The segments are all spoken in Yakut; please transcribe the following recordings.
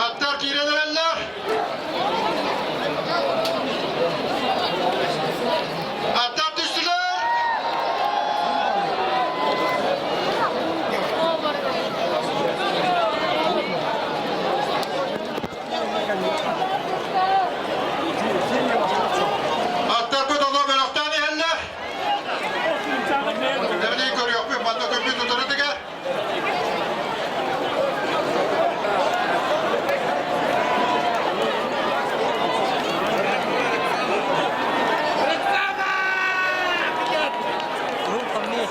Аттар киирэн эрэллэр. Аттар түстүлэр. Аттарбыт олор бөлөхтөөн иһэллэр. Эбилии көрүөхпүт, манна көрбүт утарытыгар.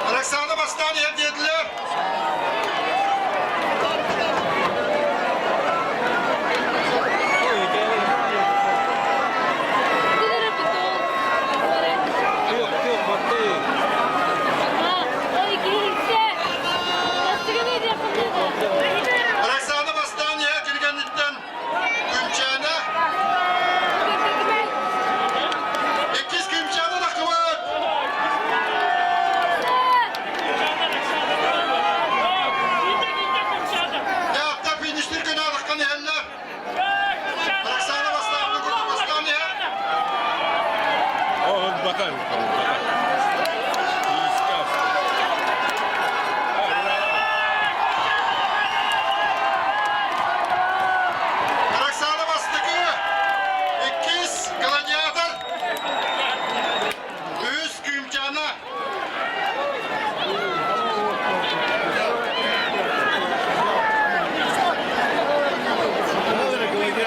Александр бастаан иһэр диэтилэр. Роксана бастаан иһэ киргэнниттэн Күнчээнэ иккис Күнчээнэ тахсыбыт. Дьааттар фиништир күнэ таххан иһэллэр. Роксана бастаан курдук бастаан иһэр. О, бакар, бакар.